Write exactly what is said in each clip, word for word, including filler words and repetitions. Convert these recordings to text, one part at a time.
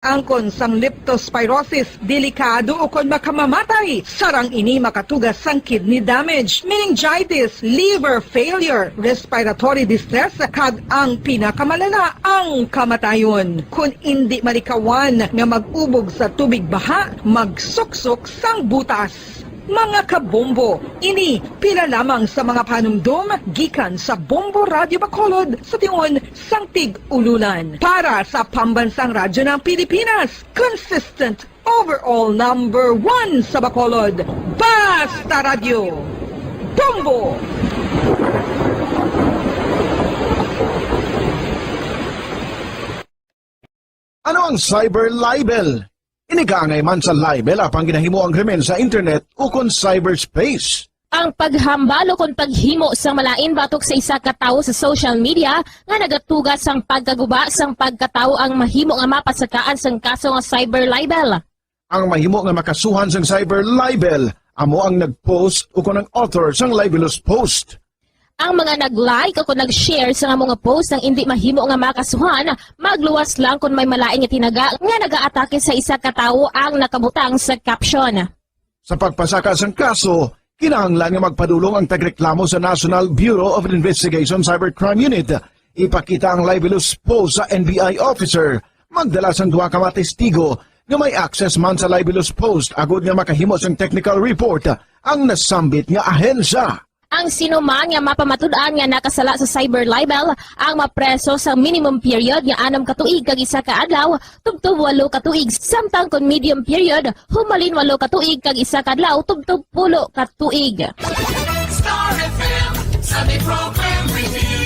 Angkon sang leptospirosis, delikado ukon makamamatay. Sarang ini makatuga sang kidney damage, meningitis, liver failure, respiratory distress, kag ang pinakamalala, ang kamatayon. Kon indi malikawan nga mag-ubog sa tubig baha, magsuksok sang butas. Mga kabombo, ini pila lamang sa mga panumdom gikan sa Bombo Radyo Bacolod sa tion sang Tig-Ululan. Para sa Pambansang Radyo ng Pilipinas, consistent overall number one sa Bacolod. Basta Radyo, Bombo! Ano ang cyber libel? Ini kaangay man sa libel apang ginahimo ang krimen sa internet ukon cyberspace. Ang paghambal ukon paghimo sang malain batok sa isa ka tawo sa social media nga nagatuga sang pagkaguba sang pagkatawo ang mahimo nga mapasakaan sang kaso nga cyber libel. Ang mahimo nga makasuhan sang cyber libel amo ang nag-post ukon ang author sang libelous post. Ang mga nag-like ukon nag-share sa amo nga post ang indi mahimo nga makasuhan, magluwas lang kon may malain nga tinaga nga nagaatake sa isa ka tawo ang nakabutang sa caption. Sa pagpasaka sang kaso, kinahanglan nga magpadulong ang tagreklamo sa National Bureau of Investigation Cybercrime Unit. Ipakita ang libelous post sa N B I officer, magdala sang duha ka mga testigo nga may access man sa libelous post agod nga makahimo sang technical report ang nasambit nga ahensya. Ang sinuman nga mapamatud-an nga nakasala sa cyber libel ang mapreso sa minimum period nga anom ka tuig kag isa ka adlaw tubtob walo ka tuig, samtang kon medium period, humalin walo ka tuig kag isa ka adlaw tubtob pulo ka tuig. Star F M Sunday Program Review.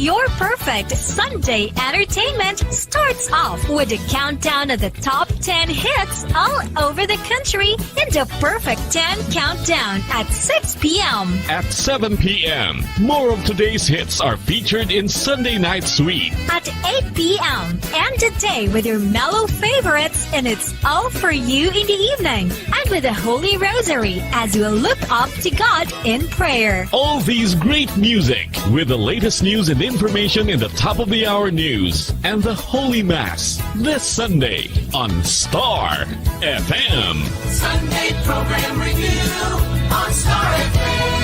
Your perfect Sunday entertainment starts off with a countdown of the top ten hits all over the country in the Perfect ten Countdown at six p m. At seven p m, more of today's hits are featured in Sunday Night Sweet. At eight p m, end the day with your mellow favorites, and it's all for you in the evening. And with the Holy Rosary as we look up to God in prayer. All these great music with the latest news and information in the top of the hour news and the Holy Mass this Sunday on Star F M. Sunday Program Review on Star F M.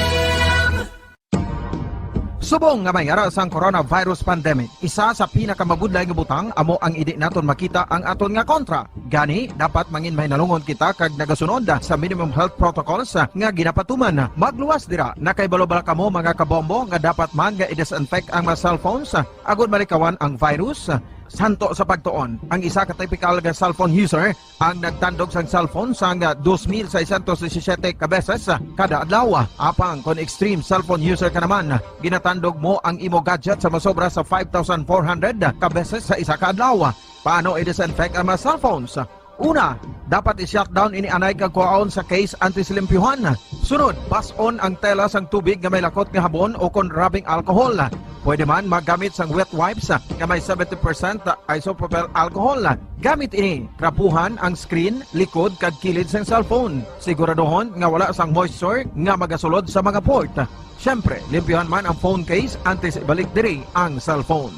Subong nga may ara sang coronavirus pandemic, isa sa pinakamabudlay nga butang amo ang indi naton makita ang aton nga kontra. Gani, dapat mangin mahinalungon kita kag nagasunod sa minimum health protocols nga ginapatuman. Magluwas dira. Nakahibalo bala kamo, mga kabombo, nga dapat man nga i-disinfect ang mga cellphones agod malikawan ang virus? Santo sa pagtuon, ang isa ka typical nga cellphone user ang nagtandog sang cellphone sang dos mil seiscientos disisiyete ka beses kada adlaw. Apang kon extreme cellphone user ka naman, ginatandog mo ang imo gadget sa masobra sa five thousand four hundred ka beses sa isa ka adlaw. Paano i-disinfect ang mga cellphones? Una, dapat i-shutdown ini anay kag kuhaon sa case antes limpyuhan. Sunod, bas-on ang tela sang tubig nga may lakot nga habon o kon rubbing alcohol. Pwede man magamit sang wet wipes nga may seventy percent isopropyl alcohol. Gamit ini, trapuhan ang screen, likod, kag kilid sang cellphone. Siguraduhon nga wala sang moisture nga magasulod sa mga port. Siyempre, limpyuhan man ang phone case antes ibalik diri ang cellphone.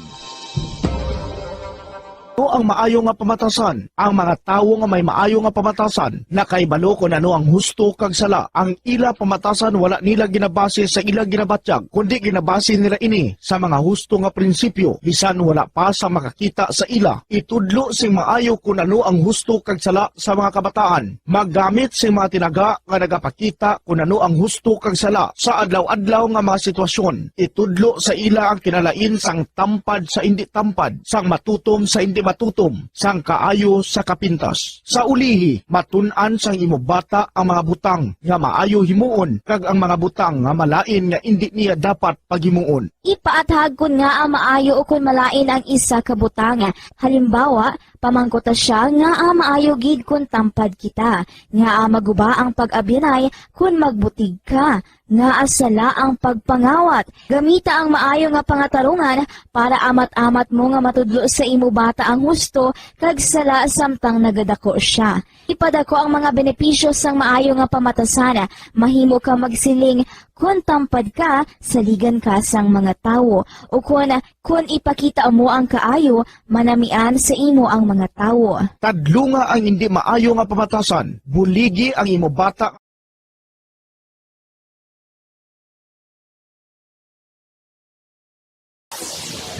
Ano ang maayo nga pamatasan? Ang mga tawo nga may maayo nga pamatasan nakahibalo kon ano ang husto kag sala. Ang ila pamatasan wala nila ginabase sa ila ginabatyag, kundi ginabase nila ini sa mga husto nga prinsipyo, bisan wala pa sa makakita sa ila. Itudlo sing maayo kon ano ang husto kag sala sa mga kabataan. Maggamit sing mga tinaga nga nagapakita kon ano ang husto kag sala sa adlaw-adlaw nga mga sitwasyon. Itudlo sa ila ang kinalain sang tampad sa indi tampad, sang matutom sa indi matutom, sang kaayo sa kapintas. Sa ulihi, matun-an sang imo bata ang mga butang nga maayo himuon kag ang mga butang nga malain nga indi niya dapat paghimuon. Ipaathag kon ngaa maayo ukon malain ang isa ka butang. Halimbawa, pamangkuta sia ngaa maayo gid kon tampad kita, ngaa maguba ang pag-abyanay kon magbutig ka, ngaa sala ang pagpangawat. Gamita ang maayo nga pangatarungan para amat-amat mo nga matudlo sa imo bata ang husto kag sala samtang nagadako sia. Ipadako ang mga benepisyo sang maayo nga pamatasan. Mahimo ka magsiling, Kon tampad ka, saligan ka sang mga tawo, ukon kon ipakita mo ang kaayo, manamian sa imo ang mga tawo. Tadlunga ang indi maayo nga pamatasan. Buligi ang imo bata.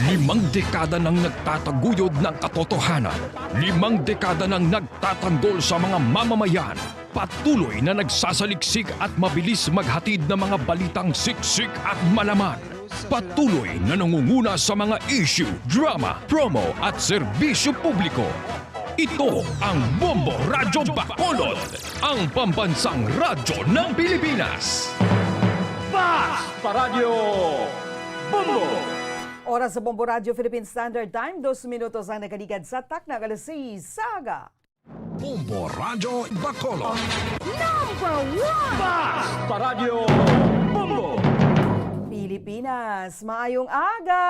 Limang dekada nang nagtataguyod ng katotohanan. Limang dekada nang nagtatanggol sa mga mamamayan. Patuloy na nagsasaliksik at mabilis maghatid ng mga balitang siksik at malaman. Patuloy na nangunguna sa mga issue, drama, promo at serbisyo publiko. Ito ang Bombo Radyo Bacolod, ang pambansang radyo ng Pilipinas. Fast Paradyo Bombo! Oras sa Bombo Radyo Philippine Standard Time, dos minutos ang nakaligad sa takna alas seis sa aga. Bombo Radyo Bacolod. Number one! Fast Paradyo Bombo! Pilipinas, maayong aga!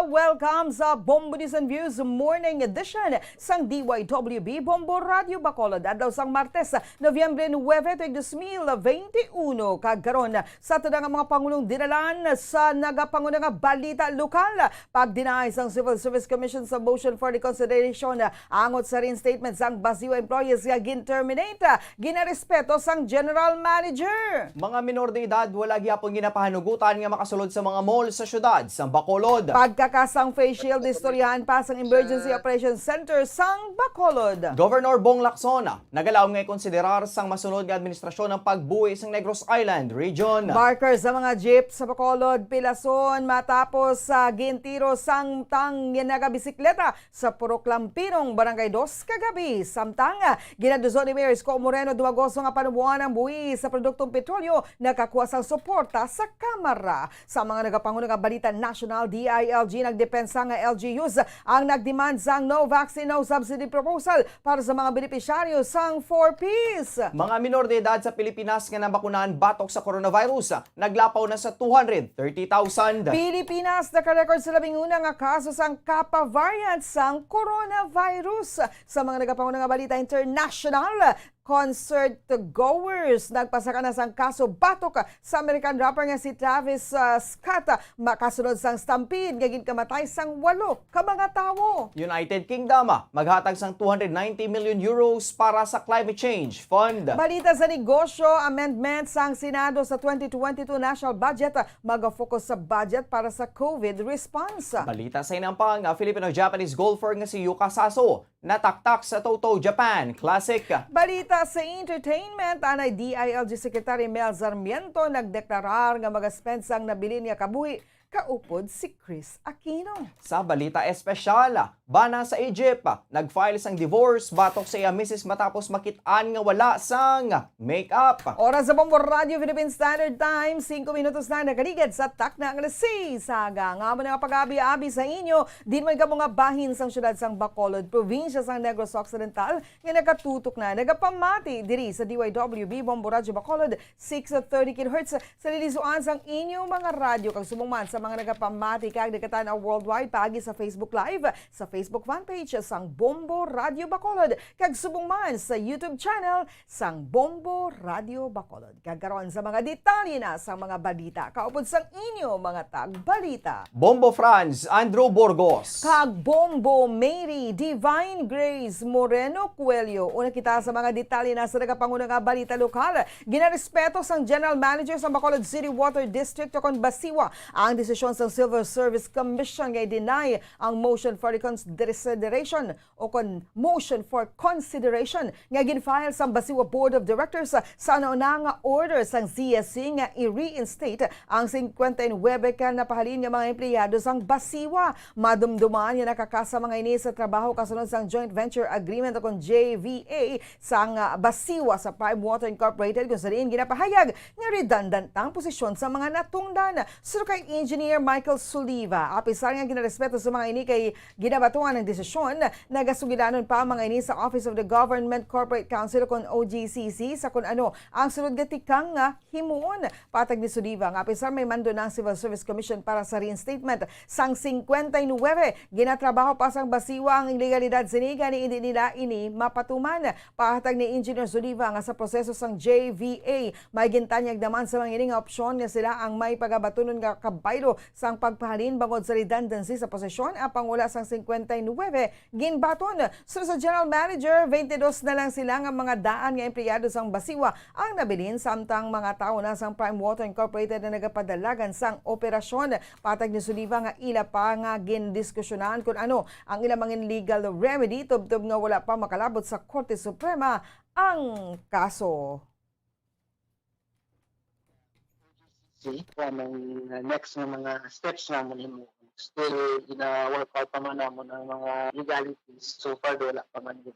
Welcome sa Bombo News and Views Morning Edition sang D Y W B Bombo Radyo Bacolod, adlaw sang Martes, Nobyembre nuebe, tuig dos mil veintiuno. Kag karon, sa tanan nga mga pangulong dinalan sa nagapanguna nga balita lokal, pag-deny sang Civil Service Commission sa motion for reconsideration angot sa reinstatement sang Basiwa employees nga gin-terminate, ginarespeto sang general manager. Mga minor de edad wala gyapon ginapahanugutan nga makasulod sa mga mall sa siyudad sang Bacolod. Pagkaka sang face shield, istoryahan pa sang Emergency Operations Center sang Bacolod. Governor Bong Lacson nagalaom nga ikonsiderar sang masunod nga administrasyon ang pagbuhi sang Negros Island Region. Barker sa mga jeep sa Bacolod, Pilason, matapos sa gintiro sang tang nagabisikleta sa Purok Lampinong, Barangay Dos kagabi. Samtang, ginaduso ni Mayor Isko Moreno Dumagoso nga panuboan ang buhi sa produktong petrolyo nakakuha sang suporta sa Kamara. Sa mga nagapanguna nga balita nasyonal, D I L G nagdepensa nga L G Us ang nagdemand sang no vaccine, no subsidy proposal para sa mga benepisyaryo sang four Ps. Mga minor de edad sa Pilipinas nga nabakunahan batok sa coronavirus naglapaw na sa two hundred thirty thousand. Pilipinas nakarecord sa labing una nga kaso sang Kappa variant sang coronavirus. Sa mga nagapanguna nga balita international, concert goers nagpasaka na sang kaso batok sa American rapper nga si Travis, ah, Scott, makasunod sang stampede nga ginkamatay sang walo ka mga tawo. United Kingdom, ah, maghatag sang two hundred ninety million euros para sa Climate Change Fund. Balita sa negosyo, amendment sang Senado sa twenty twenty-two national budget, ah, mag-focus sa budget para sa COVID response. Balita sa inampang, ah, Filipino-Japanese golfer nga si Yuka Saso nataktak sa Toto Japan Classic. Balita sa entertainment, anay D I L G Secretary Mel Sarmiento nagdeklarar nga magaspend sang nabilin nga kabuhi kaupod si Chris Aquino. Sa balita espesyal, bana sa Egypt, nag-file sang divorce batok sa iya misis matapos makit-an nga wala sang make-up. Oras sa Bombo Radyo Philippine Standard Time, singko minutos na nakaligad sa takna nga alas seis sa aga. Nga mo nga pag-abi-abi sa inyo, din mo kamo nga bahin sang siyudad sang Bacolod, probinsya sang Negros Occidental, nga nagatutok na, nagapamati diri sa D Y W B Bombo Radyo Bacolod, six thirty kilohertz, sa lilisuan sang inyo mga radyo, kag subong man sa mga nagapamati kag nagatan-aw worldwide paagi sa Facebook Live, sa Facebook fan page sang Bombo Radyo Bacolod, kag subong man sa YouTube channel sang Bombo Radyo Bacolod. Kag karon sa mga detalye na sa mga balita, kaupod sang inyo mga tagbalita. Bombo Franz, Andrew Burgos. Kag Bombo Mary Divine Grace Moreno Coelho. Una kita sa mga detalye na sa nagapanguna nga balita lokal. Ginarespeto sang General Manager sa Bacolod City Water District o kon Basiwa ang desisyon sang Civil Service Commission nga i-deny ang motion for reconsideration o kon motion for consideration nga gin-file sang Basiwa Board of Directors sa nauna nga order sang C S C nga i-reinstate ang singkwenta y nuebe ka napahalin nga mga empleyado sang Basiwa. Madumduman nga nakakasa mga ini sa trabaho kasunod sang Joint Venture Agreement o kon J V A sang, ah, Basiwa sa Prime Water Incorporated, kung sa diin ginapahayag nga redundant ang posisyon sa mga natungdan. Suno kay Engineer Engineer Michael Suliva. Apisar nga ginarespeto sa mga ini kay ginabatuan ang desisyon, nagasugilanon pa ang mga ini sa Office of the Government Corporate Council kon O G C C sa kon ano ang sunod nga tikang nga himuon. Patag ni Suliva nga apisar may mando na ang Civil Service Commission para sa reinstatement sang singkwenta y nuwebe, ginatrabaho pa sang basiwa ang legalidad sini gani hindi nila ini mapatuman. Pahatag ni Engineer Suliva nga sa proseso sang J V A, may gintanyag naman sa mga ini nga opsyon nga sila ang may pagabatunon nga kabaylo sang pagpahalin bangod sa redundancy sa posisyon apang wala sang singkwenta y nuwebe ginbaton. Sunod sa General Manager, twenty-dos na lang sila nga mga daan nga empleyado sang basiwa ang nabilin, samtang mga tawo na sang Prime Water Incorporated na nagapadalagan sang operasyon. Patag ni Suliva nga ila pa nga gindiskusyonan kon ano ang ilang mga legal remedy tubtob nga wala pa makalabot sa Korte Suprema ang kaso. See kung anong uh, next nga mga steps namon himo. Still, gina-work out pa man namon ang mga legalities. So far, wala pa man gina.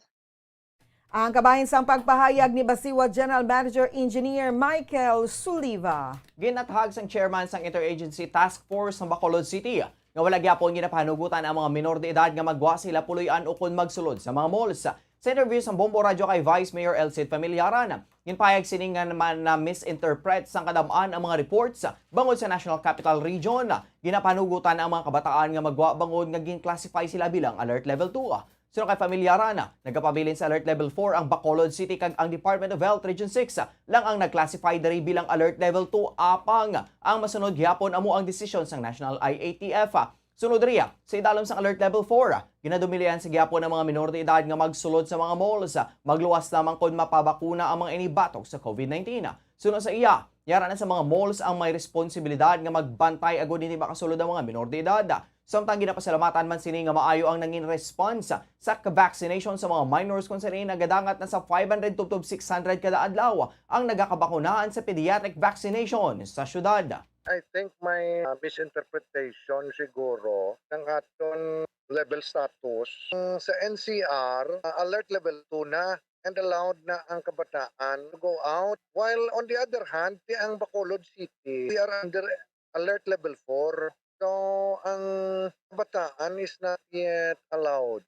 Ang kabahin sang pagpahayag ni Basiwa General Manager Engineer Michael Suliva. Ginathag sang chairman sang Interagency Task Force sa Bacolod City nga wala gyapon ginapahanugutan ang mga minor de edad nga maggwa sa ila puloy-an ukon magsulod sa mga malls. Sa interview sang Bombo Radyo kay Vice Mayor Elcid Familiaran, ginpahayag sini nga naman na-misinterpret sang kadam-an ang mga reports bangod sa National Capital Region. Ginapanugutan ang mga kabataan nga maggwa bangod nga gin-classify sila bilang Alert Level two. Suno kay Familiaran, nagapabilin sa Alert Level four ang Bacolod City kag ang Department of Health Region six lang ang nag-classify diri bilang Alert Level two, apang ang masunod gihapon amo ang desisyon sang National I A T F. Sunod riya, sa idalom sang Alert Level four, ginadumilian sa gihapon ang mga minor de edad nga magsulod sa mga malls, magluwas lamang kon mapabakuna ang mga ini batok sa COVID nineteen. Suno sa iya, yara na sa mga malls ang may responsibilidad nga magbantay agud hindi makasulod ang mga minor de edad. Samtang ginapasalamatan man sini nga maayo ang nangin response sa vaccination sa mga minors, kung sini nagadangat na sa five hundred tubtob six hundred kada adlaw ang nagakabakunahan sa pediatric vaccination sa syudad. I think may uh, misinterpretation siguro ng aton level status. Sa N C R, uh, alert level two na and allowed na ang kabataan to go out. While on the other hand, di ang Bacolod City, we are under alert level four. So, ang kabataan is not yet allowed.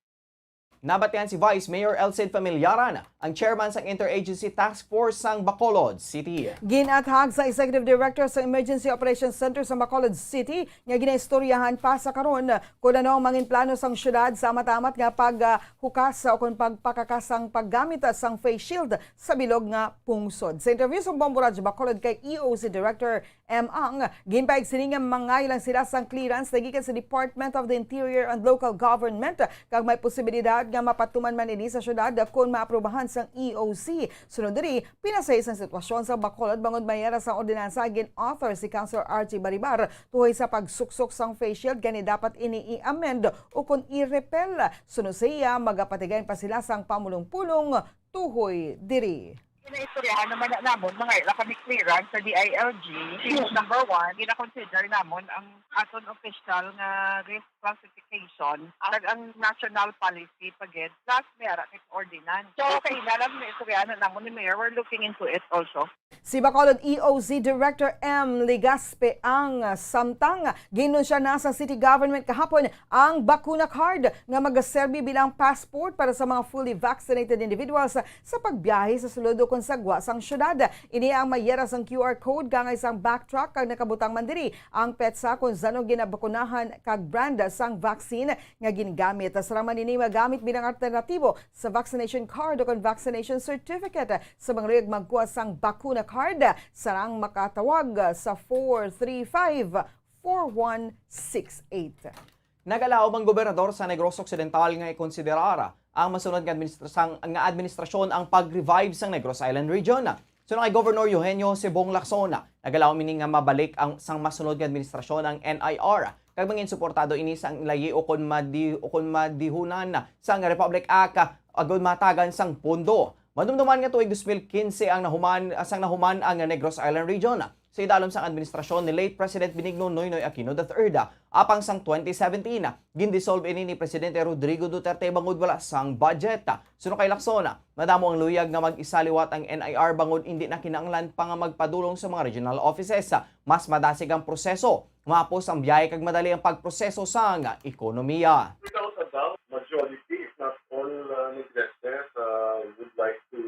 Nabatian si Vice Mayor Elcid Familiaran, ang chairman sang Interagency Task Force sang Bacolod City. Ginathag sa Executive Director sa Emergency Operations Center sa Bacolod City nga ginaistoryahan pa sa karon kung ano ang mangin plano sang syudad sa amat-amat nga paghukas o kung pagpakakas sang paggamit sang face shield sa bilog nga pungsod. Sa interview sa Bombo Radyo Bacolod kay E O C Director M Ang, ginpahayag sini nga mangayo lang sila sang clearance nagikan sa Department of the Interior and Local Government kag may posibilidad nga mapatuman man ini sa syudad kon maaprubahan sang E O C. Sunod diri, pinasay sang sitwasyon sa Bacolod bangod may ara sang ordinansa gin-author si Councilor Archie Baribar tuhoy sa pagsuksok sang face shield, gani dapat ini i-amend o kon i-repeal. Sunod sa iya, magapatigayon pa sila sang pamulong-pulong tuhoy diri. Ginaistoryahan naman na namon, mga ila kami clearance sa D I L G. Since number one, gina-consider namon ang aton official nga risk classification, kag ang national policy pa gid, plus may ara kay ordinance. So, kaila lang na istoryahan na namon ni Mayor, we're looking into it also. Si Bacolod E O C Director M Legaspi ang samtang ginunsya na sa city government kahapon ang bakuna card nga magaserbi bilang passport para sa mga fully vaccinated individuals sa pagbiyahe sa sulod ukon sa gwa sang syudad. Ini ang mayera sang Q R code, gangay sang backtrack, kag nakabutang man diri ang petsa kon san-o ginabakunahan kag brand sang vaccine nga ginagamit. Sarang man ini magamit bilang alternatibo sa vaccination card ukon vaccination certificate sa mga luyag magkuha sang bakuna card. Sarang makatawag sa four three five, four one six eight. Nagalaom ang gobernador sa Negros Occidental nga ikonsiderar ang masunod nga administrasang nga administrasyon ang pag-revive sang Negros Island Region. Suno kay Governor Eugenio Sibong Lacson, nagalaom ini nga mabalik ang sang masunod nga administrasyon ang N I R kag mangin suportado ini sang layi ukon madi ukon madihunan sang Republic Act agud matagan sang pondo. Madumduman nga tuig dos mil quince ang nahuman sang nahuman ang Negros Island Region. sa idalom sang administrasyon ni late President Benigno Noynoy Aquino the third. Apang sang twenty seventeen, gindisolve ini ni Presidente Rodrigo Duterte bangod wala sang budget. Suno kay Lacson, madamo ang luyag nga mag-isa liwat ang N I R bangod indi na kinahanglan pa nga magpadulong sa mga regional offices. Mas madasig ang proseso, maapos ang biyahe kag madali ang pagproseso sang ekonomiya. Without a doubt, majority, if not all, uh, Negresses, uh, would like to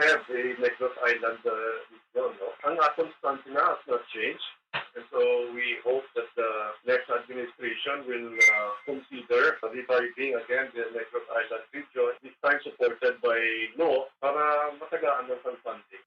have a Negros Island, uh, region, no? Ang atong stance na has not changed. And so we hope that the next administration will, uh, consider reviving again the Negros Island region, this time supported by law para matagaan ng funding.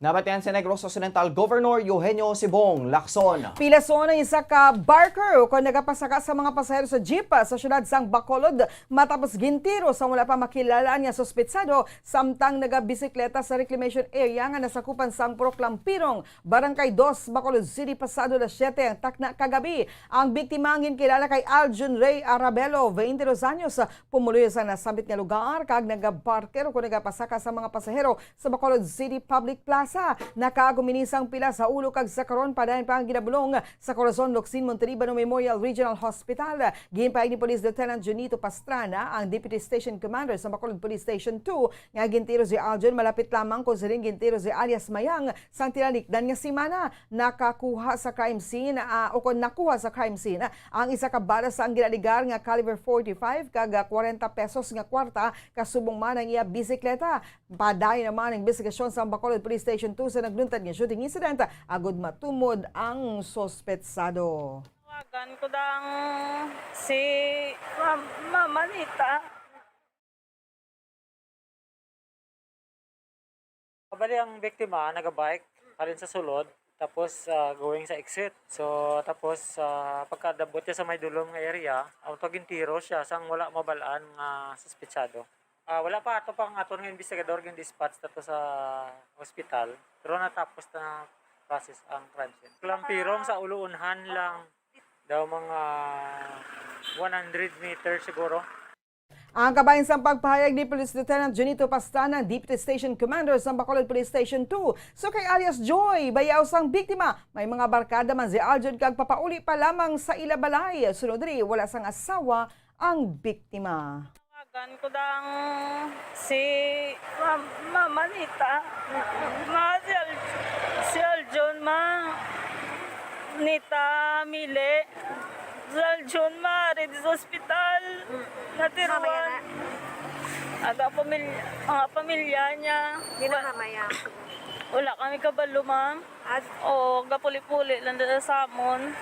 Nabatian si Negros Occidental Governor Eugenio Sibong Lacson. Pilason ang isa ka barker kon nagapasaka sa mga pasahero sa jeep sa siyudad sang Bacolod matapos gintiro sa wala pa makilala nga suspetsado samtang nagabisikleta sa reclamation area nga nasakupan sang Purok Lampirong, Barangay Dos, Bacolod City, pasado alas siyete ang takna kagabi. Ang biktima ang ginkilala kay Aljun Ray Arabelo, twenty-dos anyos, pumuluyo sa nasambit nga lugar kag nagaparker o kon nagapasaka sa mga pasahero sa Bacolod City Public Plaza. Nakaagom ini sang pila sa ulo kag sa karon padayon pa ang ginabulong sa Corazon Locsin Montalibano Memorial Regional Hospital. Ginpahayag ni Police Lieutenant Junito Pastrana, ang Deputy Station Commander sa Bacolod Police Station two, nga gintiro si Aljun malapit lamang kon sining gintiro si alias Mayang sang tinalikdan nga semana. Nakakuha sa crime scene, ah, o kon nakuha sa crime scene, ah, ang isa ka bala sang ginaligar nga caliber forty-five kag, ah, kwarenta pesos nga kwarta, kasubong man ang iya bisikleta. Padayon naman ang imbestigasyon sa Bacolod Police Station two sa nagluntad nga shooting incident, agud matumod ang suspetsado. Tawagan ko dang si Ma'am, Ma'am Anita. Bali, ang biktima nagabike halin sa sulod, tapos, ah, going sa exit. So, tapos, ah, pagkadabot niya sa may dulom nga area, auto gintiro siya sang wala mabalaan nga suspetsado. Ah, wala pa ato pang aton nga investigador gin-dispatch ato sa hospital, pero natapos na process ang crime scene. Lampirong sa uluunhan lang daw, mga one hundred meters siguro. Ang kabahin sang pagpahayag ni Police Lieutenant Junito Pastrana, Deputy Station Commander sang Bacolod Police Station two, so kay alias Joy, bayaw sang biktima, may mga barkada man si Aljun kag papauli pa lamang sa ila balay. Sunod diri, wala sang asawa ang biktima. Tawagan ko dang si Ma'am, Ma'am Anita. Ma, si Al-, si Aljun, Ma. Nita, Mili. Si Aljun, Ma, ari sa ospital. Mm. Natiruan. Mamaya na. At ang pamilya, mga pamilya niya. Di na mamaya. Wala kami kabalo, ma'am. At Oo, gapuli-puli lang dala sa amon.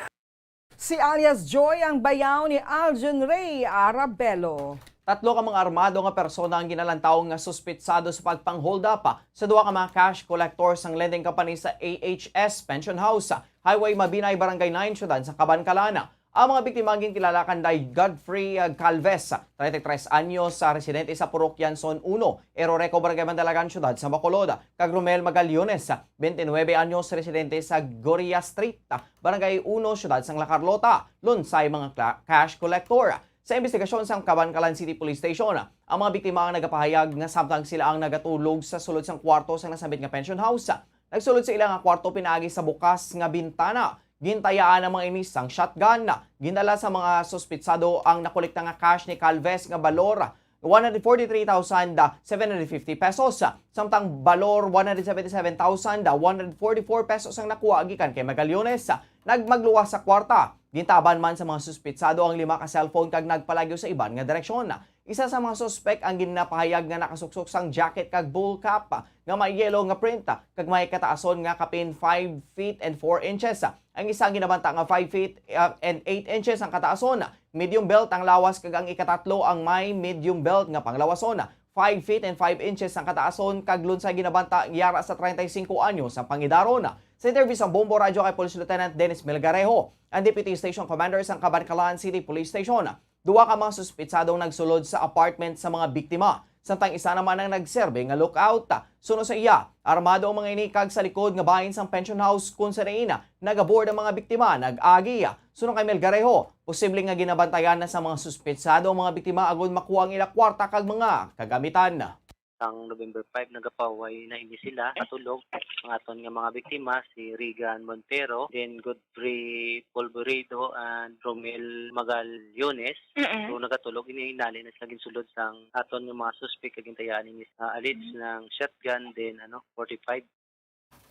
Si alias Joy ang bayaw ni Aljun Ray Arabelo. Tatlo ka mga armado nga persona ang ginalantaw nga suspitsado sa pagpang-hold up sa duha ka mga cash collector sang lending company sa A H S Pension House, Highway Mabinay, Barangay nine, siyudad sa Kabankalan. Ang mga biktima ginkilala kanday Godfrey, ah, Calves, treinta y tres anyos, sa residente sa Purok Yanson uno, Eroreco, Barangay Mandalagan, siyudad sa Bacolod, kag Romel Magallones, veintinuebe anyos, residente sa Goria Street, Barangay uno, siyudad sang La Carlota, lunsay mga cla-, cash collector. Sa imbestigasyon sang Kabankalan City Police Station, ang mga biktima ang nagapahayag nga samtang sila ang nagatulog sa sulod sang kwarto sang nasambit nga pension house, nagsulod sa ila nga kwarto pinaagi sa bukas nga bintana. Gintayaan ang mga ini sang shotgun. Gindala sa mga suspitsado ang nakolekta nga cash ni Calves nga balor one hundred forty-three thousand seven hundred fifty pesos, samtang balor one hundred seventy-seven thousand one hundred forty-four pesos ang nakuha gikan kay Magallones. Nagmagluwas sa kwarta. Gintaban man sa mga suspitsado ang lima ka cellphone kag nagpalagyo sa iban nga direksyon. Isa sa mga suspek ang ginapahayag nga nakasuksok sang jacket kag bull cap nga may yellow nga print kag may kataason nga kapin five feet and four inches. Ang isa ginabanta nga five feet, uh, and eight inches ang kataason, medium belt ang lawas, kag ang ikatatlo ang may medium belt nga panglawason, five feet and five inches ang kataason, kag lunsay ginabanta yara sa treinta y cinco anyos ang pangidaron. Sa interview sa Bombo Radyo kay Police Lieutenant Dennis Melgarejo, ang Deputy Station Commander sang Kabankalan City Police Station, duha ka mga suspitsadong nagsulod sa apartment sa mga biktima, samtang isa naman ang nagserbe nga lookout. Suno sa iya, armado ang mga ini kag sa likod nga bahin sang pension house kun sa diin nagaboard ang mga biktima nag-agi. Suno kay Melgarejo, posible nga ginabantayan na sa mga suspitsado ang mga biktima agod makuha ang ila kwarta kag mga kagamitan. sang November five, nagapahuway na ini sila. Katulog ang aton nga mga biktima, si Regan Montero, then Godfrey Polvorido and Romel Magallones. Mm-mm. So, nagatulog, ini inali na sila ginsulod sang aton nga mga suspek kag gintayaan ini sa alleged Mm. ng shotgun, then, ano, forty-five.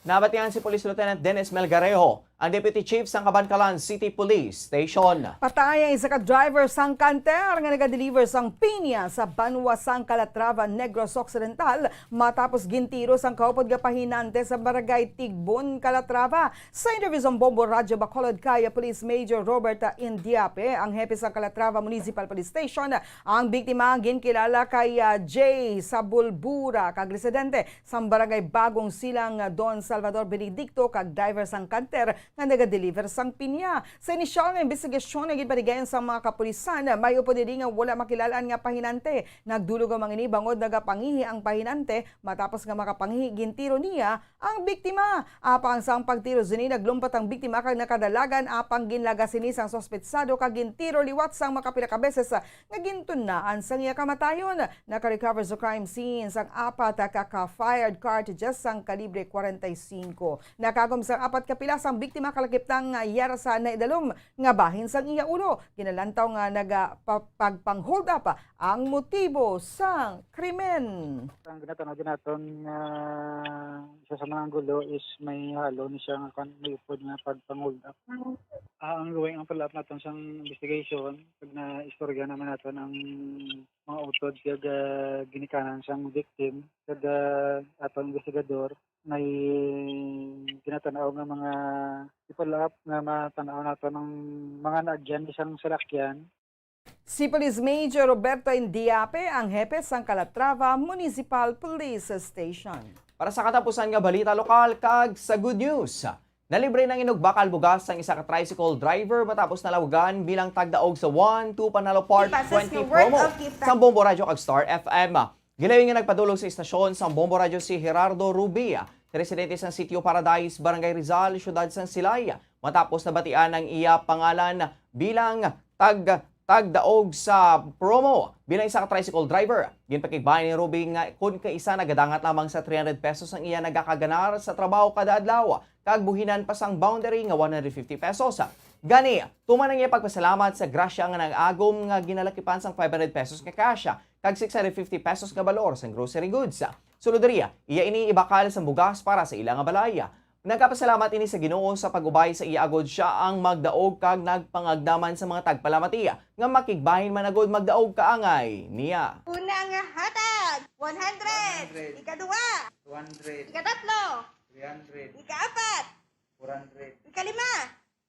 Nabatian si Police Lieutenant Dennis Melgarejo, ang Deputy Chief sang Kabankalan City Police Station. Patay ang isa ka driver sang kanter nga nagadeliver sang pinya sa banwa sang Calatrava, Negros Occidental, matapos gintiro sang kaupod nga pahinante sa Barangay Tigbon, Calatrava. Sa interview sang Bombo Radyo Bacolod kay Police Major Robert Indiape, ang hepe sang Calatrava Municipal Police Station, ang biktima ginkilala kay, ah, Jay Sabulbura, kag residente sang Barangay Bagong Silang, Don Salvador Benedicto, kag driver sang kanter nga nagadeliver sang pinya. Sa inisyal nga imbestigasyon nga ginpanigayon sang mga kapulisan, may upod diri nga wala makilal-an nga pahinante. Nagdulog ang mga ini bangod nagapangihi ang pahinante. Matapos nga makapangihi, gintiro niya ang biktima. Apang sang pagtiro sini, naglumpat ang biktima kag nakadalagan, apang ginlagas sini sang suspetsado kag gintiro liwat sang makapila ka beses nga gintunaan sang iya kamatayon. Naka-recover sa crime scene sang apat ka, ka fired cartridges sang kalibre kwarenta y singko. Nakagom sang apat ka pilas ang biktima, kalakip sang yara sa naidalom nga bahin sang iya ulo. Ginalantaw nga naga-, pa-, pagpang-hold up ang motibo sang krimen. Ang ginatanaw din naton nga isa sa mga anggulo is may halo ni siya nga kan-, may upod nga pagpang-hold up. Ah, ang going ang follow-up naton sang investigation, pag na-istorya naman naton ang mga utod kag, ah, ginikanan sang victim, kag, ah, aton investigador, may ginatanaw nga mga i-follow up nga matanaw naton ang mga naagyan ni sang salakyan. Si Police Major Roberto Indiape ang hepe sang Calatrava Municipal Police Station. Para sa katapusan nga balita lokal kag sa good news, nalibre ng inugbakal bugas ang isa ka tricycle driver matapos nalawagan bilang tagdaog sa One Two Panalo Part Twenty promo sa Bombo Radyo kag Star F M. Gilayon nga nagpadulong sa istasyon sang Bombo Radyo si Gerardo Rubia, residente sa Sitio Paradise, Barangay Rizal, Siyudad sang Silay, matapos nabatian ang iya pangalan bilang tag-, tagdaog sa promo bilang isa ka tricycle driver. Ginpakigbahin ni Ruby nga kun kaisa nagadangat lamang sa three hundred pesos ang iya nagakaganar sa trabaho kada adlaw, kag buhinan pa sang boundary nga one hundred fifty pesos. Gani, tuman ang iya pagpasalamat sa grasya nga nag-agom nga ginalakipan sang five hundred pesos nga cash kag six hundred fifty pesos nga balor sang grocery goods. Sulod diri, iya ini ibakal sang bugas para sa ila nga balay. Nagapasalamat ini sa Ginoo sa pag-ubay sa iya agod sia ang magdaog kag nagpangagdaman sa mga tagpalamati nga makigbahin man agud magdaog kaangay niya. Una nga hatag, one hundred. One hundred. Ikaduha, two hundred. Ikatatlo, three hundred. Ikaapat, four hundred. Ikalima,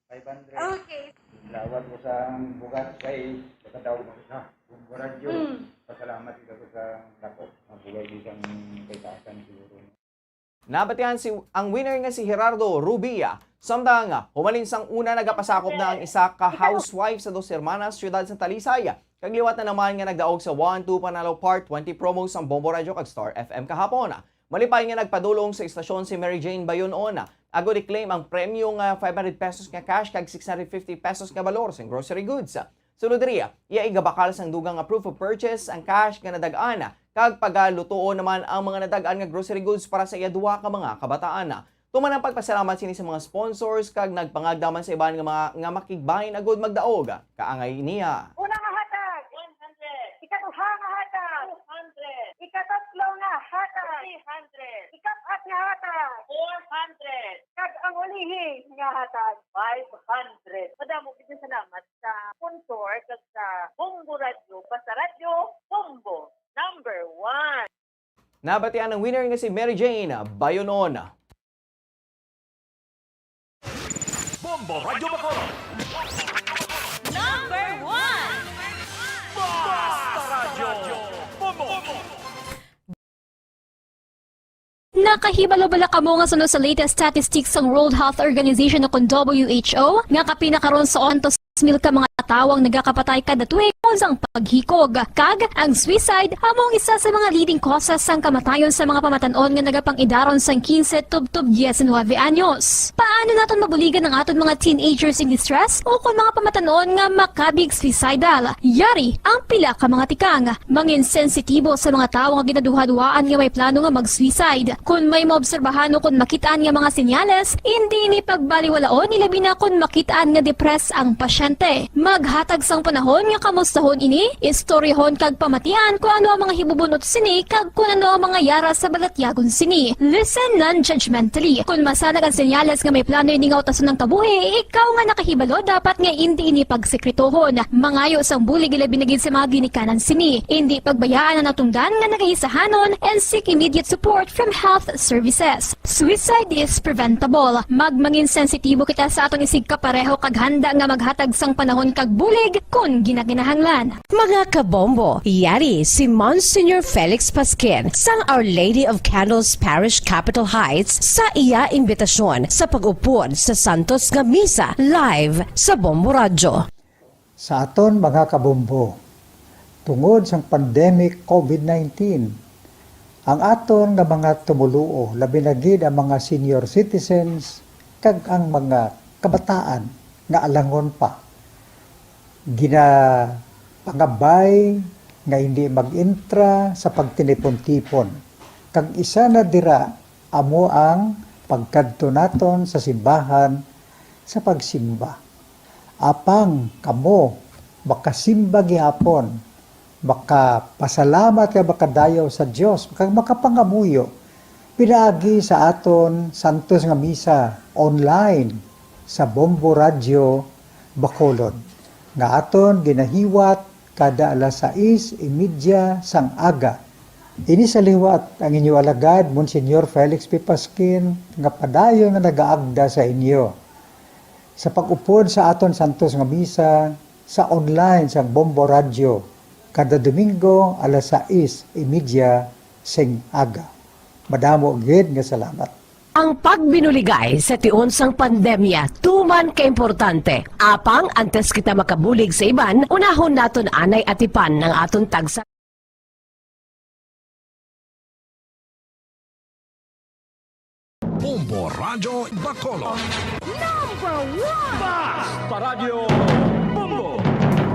five hundred. Okay. Lawat ko sa bugas kay nakadaog ako sa Bombo Radyo. Mm. Pasalamat kita ko sa dako. Mabugay di sang kay taasan siguro. Nabatian si, ang winner nga si Gerardo Rubia. Samtang, humalin sang una, nagapasakop na ang isa ka housewife sa Dos Hermanas, siyudad sa Talisay. Kag liwat na naman nga nagdaog sa One Two Panalo Part Twenty promo sang Bombo Radyo kag Star F M kahapon. Malipay nga nagpadulong sa istasyon si Mary Jane Bayonon, agud i-claim ang premyo nga five hundred pesos nga cash kag six hundred fifty pesos nga balor sang grocery goods. Sulod diri, iya igabakal sang dugang nga proof of purchase ang cash nga nadag-an, kag pagalutoon naman ang mga nadag-an nga grocery goods para sa iya duha ka mga kabataan. Tuman ang pagpasalamat sini sa mga sponsors kag nagpangagda man sa iban nga mga, nga makigbahin agud magdaog kaangay niya. Una nga hatag, one hundred. Ikaduha nga hatag, two hundred. Ikatatlo nga hatag, three hundred. Ikapat nga hatag, four hundred. Kag ang ulihi nga hatag, five hundred. Madamo gid nga salamat sa sponsor kag sa Bombo Radyo, basta Radyo Bombo, number one. Nabatian ang winner nga si Mary Jane Bayonon. Bombo Radyo Bacolod. Number one. Basta Radyo Bombo. Nakahibalo bala kamo nga suno sa latest statistics sang World Health Organization o kon W H O, nga kapin na karon sa ontos mil ka mga mga tawo ang nagakapatay kada tuig tungod sang paghikog. Kag ang suicide amo ang isa sa mga leading causes sang kamatayon sa mga pamatan-on nga nagapang-idaron sang quince tubtob diecinuebe anyos. Paano naton mabuligan ang aton mga teenagers in distress o kon mga pamatan-on nga makabig suicidal? Yari ang pila ka mga tikang. Mangin sensitibo sa mga tawo nga ginaduhaduhaan nga may plano nga mag-suicide. Kon may maobserbahan o kon makit-an nga mga senyales, indi ini pagbaliwalaon, ilabi na kon makit-an nga depressed ang pasyente. Maghatag sang panahon nga kamustahon ini, istoryahon kag pamatian kon ano ang mga hibubunot sini kag kon ano ang mga yara sa balatyagon sini. Listen non-judgmentally. Kon masanag ang senyales nga may plano ini nga utason ang kabuhi, ikaw nga nakahibalo dapat nga indi ini pagsekretohon. Mangayo sang bulig, ilabi na gid sa mga ginikanan sini. Indi pagbayaan ang natungdan nga nagaisahanon and seek immediate support from health services. Suicide is preventable. Magmangin sensitibo kita sa aton isigkapareho kag handa nga maghatag sang panahon kag bulig kon ginakinahanglan. Mga kabombo, yari si Monsignor Felix Pasquin sang Our Lady of Candles Parish, Capitol Heights, sa iya imbitasyon sa pag-upod sa santos nga misa live sa Bombo Radyo. Sa aton mga kabombo, tungod sang pandemic covid nineteen, ang aton nga mga tumoluo, labi na gid ang mga senior citizens kag ang mga kabataan nga alangon pa, ginapangabay nga hindi mag-entra sa pagtinipon-tipon, kag isa na dira amo ang pagkadto naton sa simbahan sa pagsimba. Apang kamo makasimba gihapon, makapasalamat kag makadayaw sa Dios, kag makapangamuyo pinaagi sa aton santos nga misa online sa Bombo Radyo Bacolod, nga aton ginahiwat kada alas sais y media sang aga. Ini sa liwat ang inyo alagad, Monsignor Felix P. Pasquin, nga padayon nga nagaagda sa inyo sa pag-upod sa aton santos nga misa sa online sang Bombo Radyo kada Domingo alas sais y media sing aga. Madamo gid nga salamat. Ang pagbinuligay sa tion sang pandemya tuman ka importante. Apang antes kita makabulig sa iban, unahon naton anay atipan ang aton tagsa. Bombo Radyo Bacolod. Number one! Basta Radyo Bombo!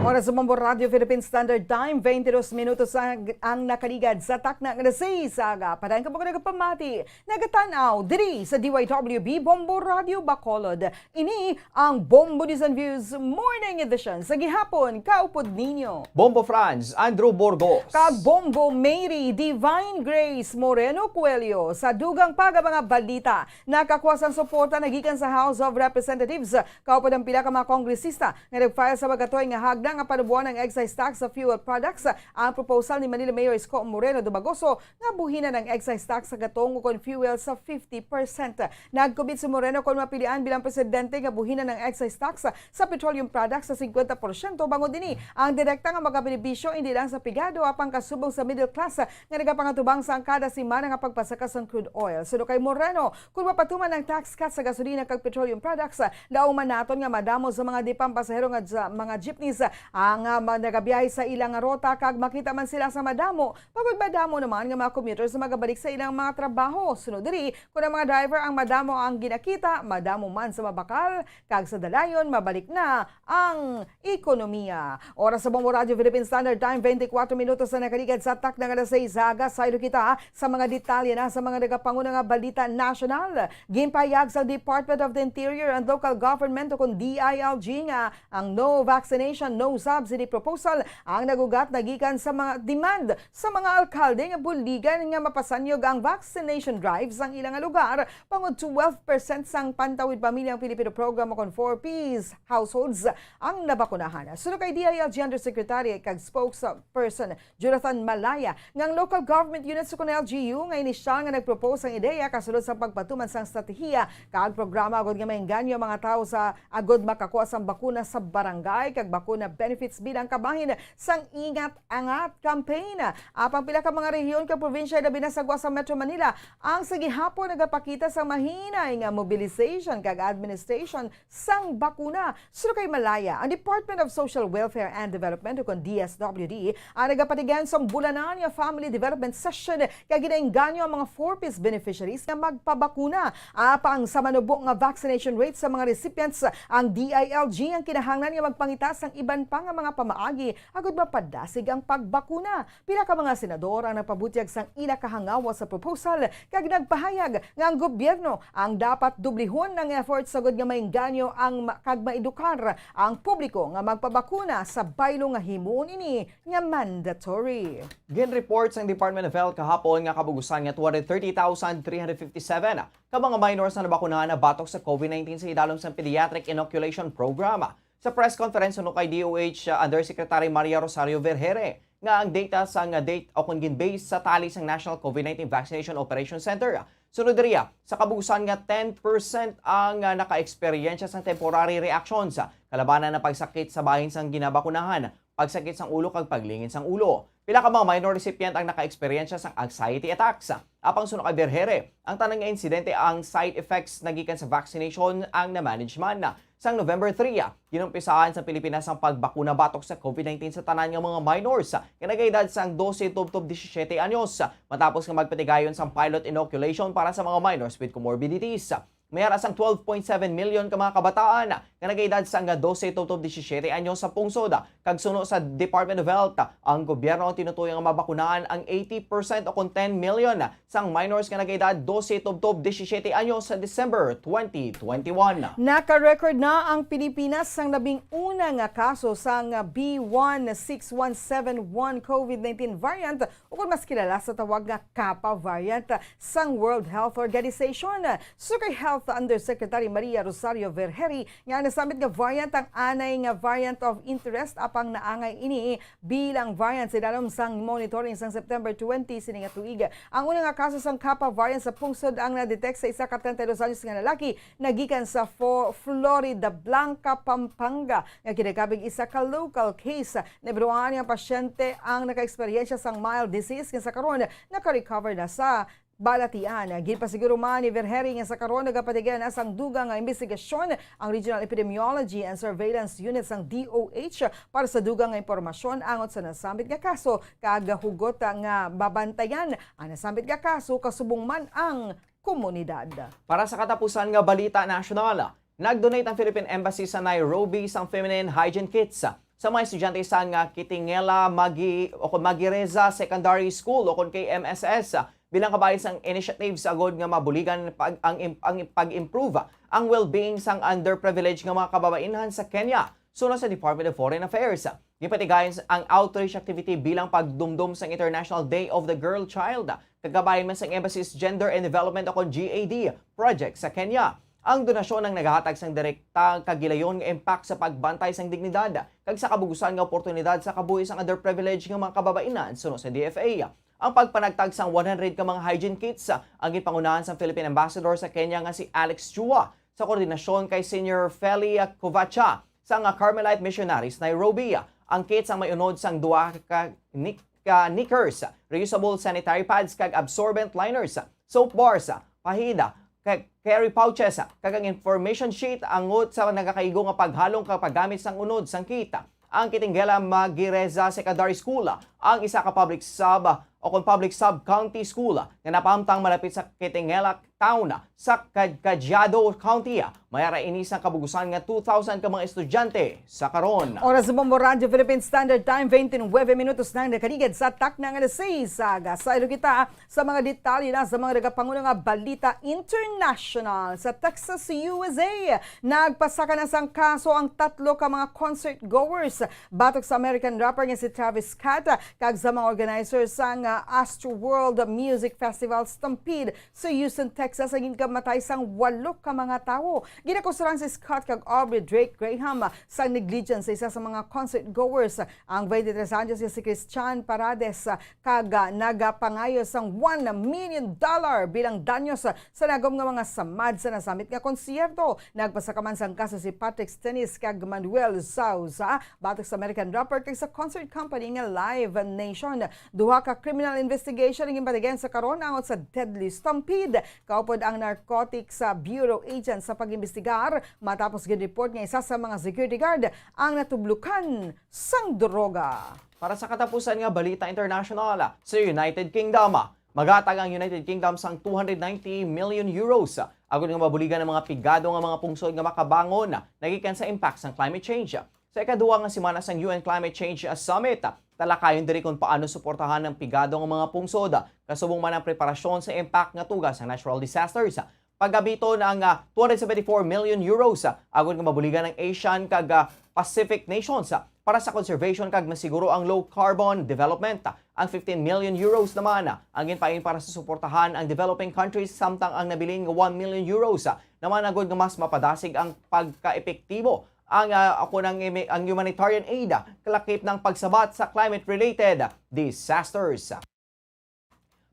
Oras sa Bombo Radyo Philippine Standard Time, twenty-two minutos ang, ang nakaligad sa takna nga alas sais sa aga. Padayon kamo nga nagapamati, nagatan-aw diri sa D Y W B Bombo Radyo Bacolod. Ini ang Bombo News and Views Morning Edition sa gihapon. Kaupod ninyo Bombo Franz, Andrew Burgos. Kag Bombo Mary Divine Grace Moreno Coelho. Sa dugang pa nga mga balita, nakakuha sang suporta na gikan sa House of Representatives, kaupod ang pila ka mga kongresista nga nag-file sa magkatuig nga hagda nga panuboan ang excise tax sa fuel products. Ang proposal ni Manila Mayor Isko Moreno Dumagoso nga buhinan ang excise tax sa gatong ukon fuel sa fifty percent. Nagkubit si Moreno kon mapilian bilang presidente nga buhinan ang excise tax sa petroleum products sa cincuenta por ciento. Bangod ini, ang direkta nga magabenefisyo indi lang sa pigado, apang kasubong sa middle class nga nagapangatubang sang kada semana nga pagpasaka sang crude oil. Suno kay Moreno, kon mapatuman ang tax cut sa gasolina kag petroleum products, lauman naton nga madamo sa mga di pampasahero nga ja-, mga jeepneys ang, ah, ma-, nagabiyahe sa ilang rota, kag makita man sila sa madamo pagod madamo naman nga mga commuters nga magabalik sa ilang mga trabaho. Sunod diri, kon ang mga driver ang madamo ang ginakita, madamo man sa mabakal, kag sa dalayon mabalik na ang ekonomiya. Oras sa Bombo Radyo Philippine Standard Time, twenty-four minutos na nakaligad sa takna nga alas sais sa aga. Saylo kita sa mga detalye na sa mga nagapanguna nga balita nasyonal. Ginpahayag sa Department of the Interior and Local Government, o kon D I L G, nga ang no vaccination, no subsidy proposal ang nag-ugat na gikan sa mga demand sa mga alkalde nga buligan nga mapasanyog ang vaccination drive sang ilang lugar, bangod twelve percent sang Pantawid Pamilya ang Pilipino Program, o kon four Ps households ang nabakunahan. Suno kay D I L G Undersecretary kag Spokesperson Jonathan Malaya, nga ang local government units o kon L G U nga inisyal nga nagpropose sang ideya kasunod sa pagpatuman sang estratehiya kag programa agud nga maengganyo ang mga tawo sa agud makakuha sang bakuna sa barangay kag bakuna benefits bilang kabahin sang Ingat Angat campaign. Apang pila ka mga rehiyon kag probinsya, labi na sa gwa sa Metro Manila, ang sa gihapon nagapakita sang mahinay nga mobilization kag administration sang bakuna. Suno kay Malaya, ang Department of Social Welfare and Development, ukon D S W D, ang nagapatigyan sang bulanan nga family development session kag ginaengganyo ang mga four Ps beneficiaries nga magpabakuna. Apang sa manubo nga vaccination rate sa mga recipients, ang D I L G ang kinahanglan nga magpangita sang iban pa nga mga pamaagi agud mapadasig ang pagbakuna. Pila ka mga senador ang nagpabutyag sang ila kahangawa sa proposal kag nagpahayag nga ang gobyerno ang dapat dublihon ang effort sagud nga maengganyo ang ma-, kag maedukar ang publiko nga magpabakuna sa baylo nga himuon ini nga mandatory. Ginreport sang Department of Health kahapon nga kabugusan nga two hundred thirty thousand three hundred fifty-seven ka mga minors ang nabakunahan na batok sa COVID nineteen sa idalom sang pediatric inoculation program. Sa press conference suno kay D O H Undersecretary Maria Rosario Vergere nga ang data sang date o kon gin-base sa tali sang National COVID nineteen Vaccination Operation Center. Sunod diriya, sa kabugusan nga ten percent ang, ah, naka-eksperyensya sang temporary reactions, kalabanan ang pagsakit sa bahin sang ginabakunahan, pagsakit sang ulo kag paglingin sang ulo. Pila ka mga minor recipient ang naka-eksperyensya sang anxiety attacks. Apang suno kay Vergere, ang tanan nga insidente ang side effects nagikan sa vaccination ang na-manage man. Sang November three, ah, ginumpisahan sa Pilipinas ang pagbakuna batok sa COVID nineteen sa tanan nga mga minors nga nagaedad sang dose tubtob disisiete anyos, matapos nga magpatigayon sang pilot inoculation para sa mga minors with comorbidities. May ara sang twelve point seven million ka mga kabataan nga nagaedad sang dose tubtob disisiete anyos sa pungsod, kag suno sa Department of Health, ang gobyerno ang tinutuyo nga mabakunahan ang eighty percent o kon ten million sang minors nga nagaedad dose tubtob disisiete anyos sa December twenty twenty-one. Naka-record na ang Pilipinas sang labing una nga kaso sang B one six one seven one COVID nineteen variant, ukon mas kilala sa tawag nga Kappa variant, sang World Health Organization. Suno kay Health Undersecretary Maria Rosario Vergere, nga ang nasambit nga variant ang anay nga variant of interest, apang naangay ini bilang variant sa idalom sang monitoring sang September twenty sini nga tuig. Ang una nga kaso sang Kappa variant sa pungsod ang na-detect sa isa ka treinta y dos anyos nga lalaki nagikan sa Fo-, Floridablanca, Pampanga, nga kinakabig isa ka local case. Nahibaluan nga ang pasyente ang naka-eksperyensya sang mild disease nga sa karon naka-recover na sa balatian. Ginpasiguro man ni Vergere nga sa karon nagapatigyan na sang dugang nga imbestigasyon ang Regional Epidemiology and Surveillance Unit sang D O H para sa dugang nga impormasyon angot sa nasambit nga kaso, kag hugot nga babantayan ang nasambit nga kaso kasubong man ang komunidad. Para sa katapusan nga balita nasyonal, nag-donate ang Philippine Embassy sa Nairobi sang feminine hygiene kits sa mga estudyante sang, ah, Kitingela Magi-, o kon Magireza Secondary School o kon K M S S, ah, bilang kabahin sang initiative sa agod nga mabuligan pag, ang im-, ang pag-improve ang well-being sang underprivileged nga mga kababainhan sa Kenya. Suno sa Department of Foreign Affairs, gipatigayon ang outreach activity bilang pagdumdom sang International Day of the Girl Child, kag kabahin man sang embassy's Gender and Development o kon G A D project sa Kenya. Ang donasyon ang nagahatag sang direkta kag gilayon nga impact sa pagbantay sang dignidad kag sa kabugusan nga oportunidad sa kabuhi sang underprivileged nga mga kababainan, suno sa D F A. Ang pagpanagtag sang one hundred ka mga hygiene kits ang ginpangunahan sang Philippine Ambassador sa Kenya nga si Alex Chua, sa koordinasyon kay Senior Felia Covacha sang Carmelite Missionaries Nairobi. Ang kits ang may unod sang duha ka ni-, ka knickers, reusable sanitary pads kag absorbent liners, soap bars, pahid, ka-, carry pouches, kag ang information sheet angot sa nagakaigo nga paghalong kag paggamit sang unod sang kit. Ang Kitingela Magireza Secondary School, ang isa ka public sub o kon public sub-county school nga napahamtang malapit sa Kitingela Town sa Ka-, Kadyado County. May ara ini sang kabugusan nga two thousand ka mga estudyante sa karon. Oras sa Bombo Radyo Philippine Standard Time, twenty-nine minutos na ang nakaligid sa takna nga alas sais. Agasaylo kita sa mga detalye na sa mga nagapanguna nga balita international. Sa Texas, U S A, nagpasaka na sang kaso ang tatlo ka mga concert goers batok sa American rapper nga si Travis Scott kag sa mga organizer sang Astroworld Music Festival Stampede sa Houston, Texas, ang ginkamatay sang walo ka mga tawo. Ginakusaran si Scott kag Aubrey Drake Graham sang negligence sa isa sa mga concert goers. Ang twenty-three anyos nga si Christian Parades, ah, kag, ah, nagapangayo sang one million dollar bilang danyos, ah, sa nagom nga mga samad sa nasamit nga konsierto. Nagpasaka man sang kaso si Patrick Stennis kag Manuel Souza batok sa American rapper kag sa concert company nga Live Nation. Duha ka criminal investigation ang ginpatigayon sa karon angot sa deadly stampede. Kaupod ang Narcotics, ah, Bureau agent sa pag-imbestigar matapos gin-report nga isa sa mga security guard ang natublukan sang droga. Para sa katapusan nga balita international, sa United Kingdom, maghatag ang United Kingdom sang two hundred ninety million euros agod nga mabuligan ang mga pigado nga mga pungsod nga makabangon nagikan sa impact sang climate change. Sa ikaduha nga semana sang U N Climate Change Summit, talakayon diri kon paano suportahan ang pigado nga mga pungsod, kasubong man ang preparasyon sa impact nga tuga sang natural disasters. Paggamiton ang, ah, two hundred seventy-four million euros, ah, agod nga mabuligan ang Asian kag, ah, Pacific nations, ah, para sa conservation kag masiguro ang low carbon development. Ang fifteen million euros naman, ah, ang ginpain para sa suportahan ang developing countries, samtang ang nabilin nga one million euros, ah, naman agud nga mas mapadasig ang pagkaepektibo ang, ah, ako ng imi-, ang humanitarian aid, ah, kalakip ng pagsabat sa climate-related disasters.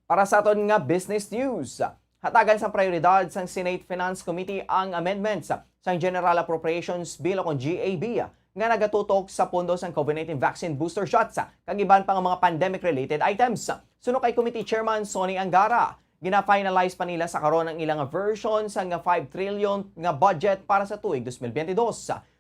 Para sa aton nga business news, hatagan sang prioridad sang Senate Finance Committee ang amendments sang General Appropriations Bill o kon G A B nga nagatutok sa pondo sang COVID nineteen vaccine booster shots kag iban pa nga mga pandemic-related items. Suno kay Committee Chairman Sonny Angara, gina-finalize pa nila sa karon ang ilang version sang five trillion nga budget para sa tuig twenty twenty-two.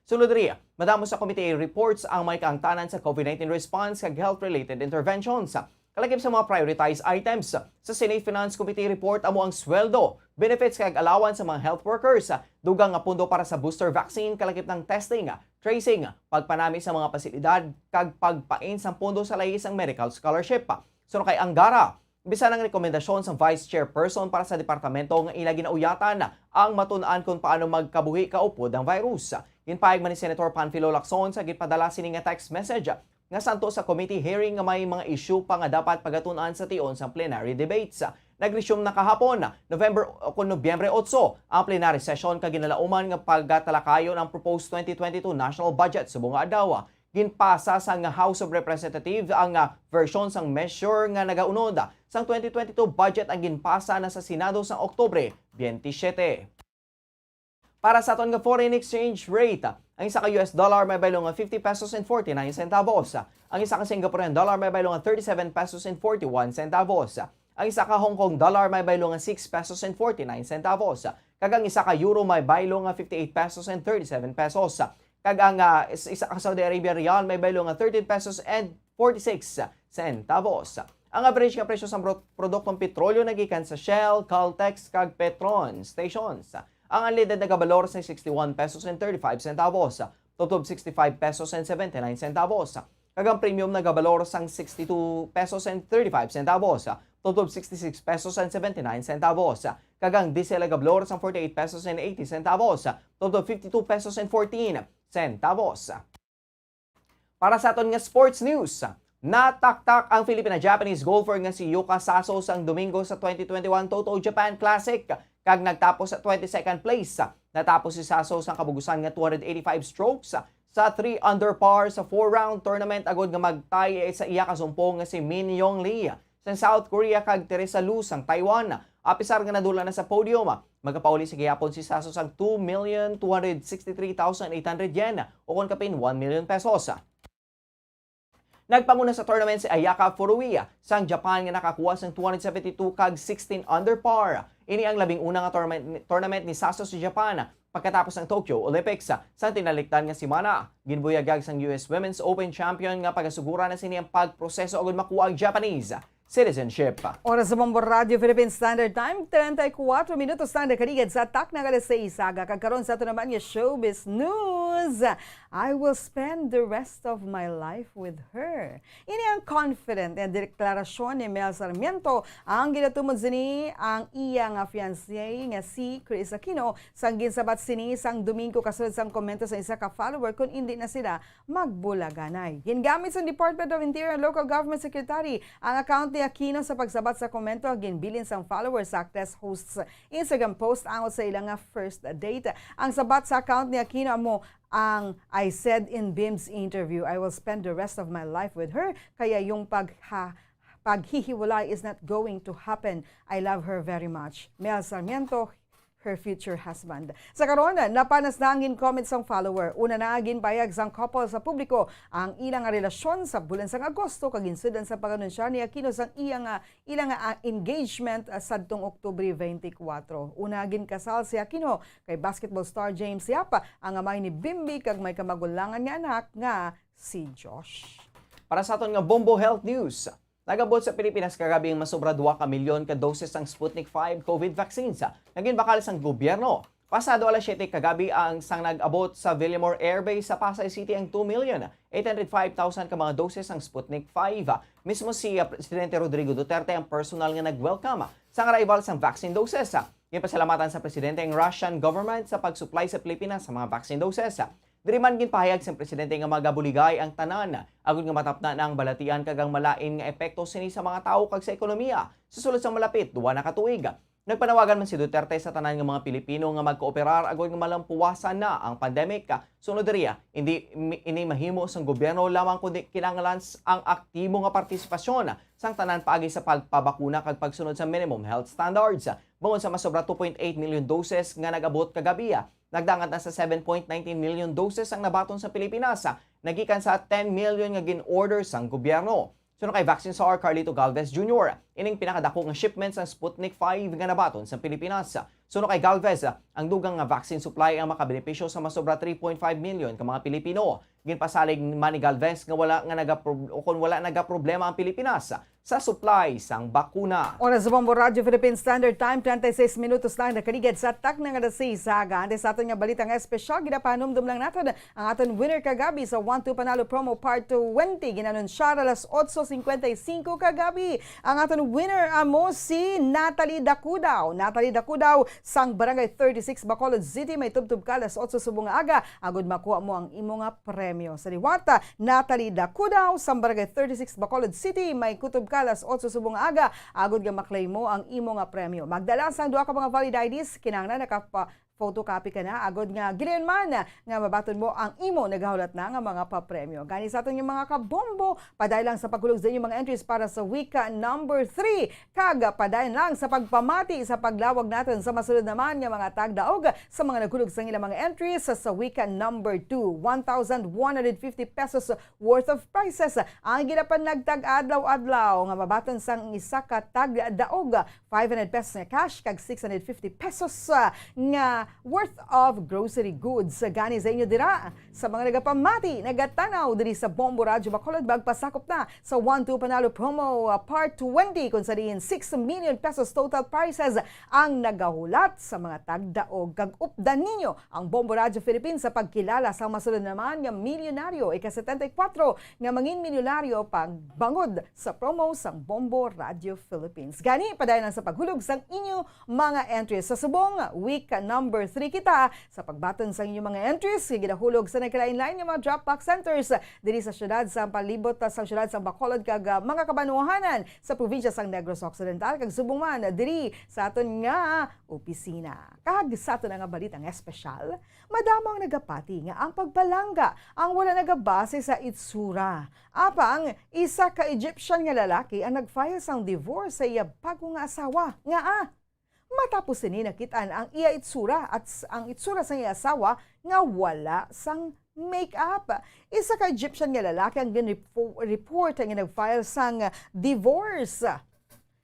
Sulod diri, madamo sa committee reports ang may kaangtanan sa COVID nineteen response kag health-related interventions. Kalakip sa mga prioritized items sa Senate Finance Committee report amo ang sweldo, benefits kag allowance sa mga health workers, dugang nga pondo para sa booster vaccine, kalakip ng testing, tracing, pagpanami sa mga pasilidad, kag pagpain sang pondo sa lahi sang medical scholarship. Suno kay Angara, bisan ang rekomendasyon sang Vice Chairperson para sa departamento nga ila ginauyatan ang matun-an kon paano magkabuhi kaupod ang virus. Ginpahayag man ni Senator Panfilo Lacson sa ginpadala sini nga text message nga santo sa committee hearing nga may mga isyu pa nga dapat pagatun-an sa tion sang plenary debates. Nag-resume na kahapon, November o kon Nobyembre otso, ang plenary session kag ginalauman nga pagatalakayon ang proposed twenty twenty-two national budget subong nga adlaw. Ginpasa sang House of Representatives ang, ah, version sang measure nga nagaunod. Sang twenty twenty-two budget ang ginpasa na sa Senado sang Oktubre twenty-seven. Para sa aton nga foreign exchange rate, ang isa ka U S dollar may baylo nga fifty pesos and forty-nine centavos. Ang isa ka Singaporean dollar may baylo nga thirty-seven pesos and forty-one centavos. Ang isa ka Hong Kong dollar may baylo nga six pesos and forty-nine centavos. Kag ang isa ka euro may baylo nga fifty-eight pesos and thirty-seven pesos. Kag ang, ah, is-, isa ka Saudi Arabia riyal may baylo nga thirteen pesos and forty-six centavos. Ang average nga presyo sa pro-, produktong petrolyo nagikan sa Shell, Caltex, kag Petron stations. Ang unleaded nagabalor sa sixty-one pesos and thirty-five centavos, tubtob sixty-five pesos and seventy-nine centavos. Kag ang premium nagabalor sang sixty-two pesos and thirty-five centavos, tubtob sixty-six pesos and seventy-nine centavos. Kag ang diesel nagabalor sang forty-eight pesos and eighty centavos, tubtob fifty-two pesos and fourteen centavos. Para sa aton nga sports news, nataktak ang Filipina-Japanese golfer nga si Yuka Saso sang Domingo sa twenty twenty-one Toto Japan Classic kag nagtapos sa twenty-second place. Natapos si Saso sang kabugusan nga two hundred eighty-five strokes sa three under par sa four-round tournament agod nga mag-tie sa iya kasumpong nga si Min Yong Lee sang South Korea kag Teresa Lu sang Taiwan. Apisar nga nadula na sa podium, magapauli sa gihapon si Saso sang two million two hundred sixty-three thousand eight hundred yen, o kon kapin one million pesos. Nagpanguna sa tournament si Ayaka Furuya sang Japan nga nakakuha sang two hundred seventy-two kag sixteen under par. Ini ang labing una nga tournament, tournament ni Saso sa Japan pagkatapos sang Tokyo Olympics. Sang tinalikdan nga semana, ginbuyagyag sang U S Women's Open champion nga pagasuguran na sini ang pagproseso agud makuha ang Japanese citizenship. Oras sa Bombo Radio Philippine Standard Time, treinta y cuatro minutos na nakaligad sa takna nga alas seis aga. Kag karon sa ato naman nga showbiz news, "I will spend the rest of my life with her." Ini ang confident nga deklarasyon ni Mel Sarmiento. Ang ginatumod sini ang iya nga fiancé nga si Chris Aquino sang ginsabat sini sang Domingo kasulod sang komento sa isa ka follower kon indi na sila magbulaganay. Gingamit sang Department of Interior and Local Government Secretary ang account ni Aquino sa pagsabat sa komento nga ginbilin sang followers sa actress host's Instagram post angot sa ila nga first date. Ang sabat sa account ni Aquino amo ang "I said in Bim's interview, I will spend the rest of my life with her, kaya yung pagha-, paghihiwalay is not going to happen. I love her very much. Mel Sarmiento, her future husband." Sa karon, napanas na ang gin-comment sang follower. Una na ginpahayag sang couple sa publiko ang ila nga relasyon sa bulan sang Agosto, kag ginsudlan sa pag-anunsyo ni Aquino sang iya nga, ila nga, ah, engagement, ah, sadtong Oktubre twenty-four. Una ginkasal si Aquino kay basketball star James Yap, ang amay ni Bimbi, kag may kamagulangan nga anak nga si Josh. Para sa aton nga Bombo Health News, nag-abot sa Pilipinas kagabi ang masobra dua ka milyon ka doses sang Sputnik five COVID vaccines nga ginbakal sang gobyerno. Pasado alas siyete kagabi ang sang nag-abot sa Villamor Air Base sa Pasay City ang two million eight hundred five thousand ka mga doses sang Sputnik five. Mismo si, ah, Presidente Rodrigo Duterte ang personal nga nag-welcome sang arrival sang vaccine doses. Ginpasalamatan sa Presidente ang Russian government sa pag-supply sa Pilipinas sa mga vaccine doses. Diri man ginpahayag sang presidente nga magabuligay ang tanan agod nga matapna na ang balatian kag ang malain nga epekto sini sa mga tawo kag sa ekonomiya. Sa sulod sang malapit duwa na ka tuig, nagpanawagan man si Duterte sa tanan nga mga Pilipino nga magkooperar agod nga malampuwasan na ang pandemic. Sunod diri, hindi mi-, ini mahimo sang gobyerno lamang, kundi kinahanglan s-, ang aktibo nga partisipasyon sang tanan paagi sa pagpabakuna kag pagsunod sa minimum health standards. Bangod sa masobra two point eight million doses nga nag-abot kagabi, nagdangat na sa seven point nineteen million doses ang nabaton sa Pilipinas, nagikan sa ten million nga gin-order sang gobyerno. Suno kay Vaccine Czar Carlito Galvez Junior, ining pinakadako nga shipment sang Sputnik five nga nabaton sa Pilipinas. Suno kay Galvez, ang dugang nga vaccine supply ang makabenepisyo sa masobra three point five million ka mga Pilipino. Ginpasalig man ni Galvez nga wala nga nagapro-, o kon wala nagaproblema ang Pilipinas sa supply sang bakuna. Oras sa Bombo Radyo Philippine Standard Time, treinta y seis minutos lang nakaligad sa takna nga alas seis sa aga. Antes sa aton nga balita nga espesyal, ginapahanumdom lang naton ang aton winner kagabi sa One Two Panalo Promo Part twenty. Ginanunsar alas otso cincuenta y cinco kagabi. Ang aton winner amo si Natalie Dacudaw. Natalie Dacudaw sang Barangay thirty-six, Bacolod City, may tubtob ka alas otso subong nga aga agod makuha mo ang imo nga premyo. Sa liwat, Natalie Dacudaw sang Barangay thirty-six, Bacolod City, may kutob ka alas otso subong nga aga agod nga maklaim mo ang imo nga premyo. Magdala sang duha ka mga valid I Ds, kinahanglan nakapa-, photocopy ka na, agod nga gilayon man nga mabaton mo ang imo nagahulat na nga mga papremyo. Gani sa aton nga mga kabombo, padayon lang sa paghulog sa inyong mga entries para sa week number three. Kag padayon lang sa pagpamati sa paglawag naton sa masunod naman nga mga tagdaog sa mga naghulog sa ilang mga entries sa, sa week number two. One thousand one hundred fifty pesos worth of prizes ang ginapanagtag adlaw-adlaw nga mabaton sang isa ka tagdaog, five hundred pesos nga cash kag six hundred fifty pesos, ah, nga worth of grocery goods. Gani sa inyo dira, sa mga nagapamati, nagatanaw diri sa Bombo Radyo Bacolod, magpasakop na sa One Two Panalo Promo, ah, Part twenty, kung sa diin six million pesos total prizes ang nagahulat sa mga tagdaog. Kag updan ninyo ang Bombo Radyo Philippines sa pagkilala sa masunod naman nga milyonaryo, ika-setenta y kuwatro nga mangin milyonaryo pagbangod sa promo sang Bombo Radyo Philippines. Gani, padayon lang sa paghulog sang inyo mga entries. Sa subong, week number three kita sa pagbaton sang inyo mga entries nga ginahulog sa nagkalain-lain nga mga drop box centers diri sa siyudad, sa palibot sa siyudad sa Bacolod kag, ah, mga kabanwahanan sa probinsya sang Negros Occidental, kag subong man diri sa aton nga opisina. Kag sa aton nga balitang espesyal, madamo ang nagapati nga ang pagpalangga ang wala nagabase sa itsura. Apang isa ka Egyptian nga lalaki ang nag-file sang divorce sa iya bago nga asawa. Ngaa? Matapos sini nakit-an ang iya itsura at s-, ang itsura sang iya asawa nga wala sang make-up. Isa ka Egyptian nga lalaki ang ginrepo-, report nga nag-file sang divorce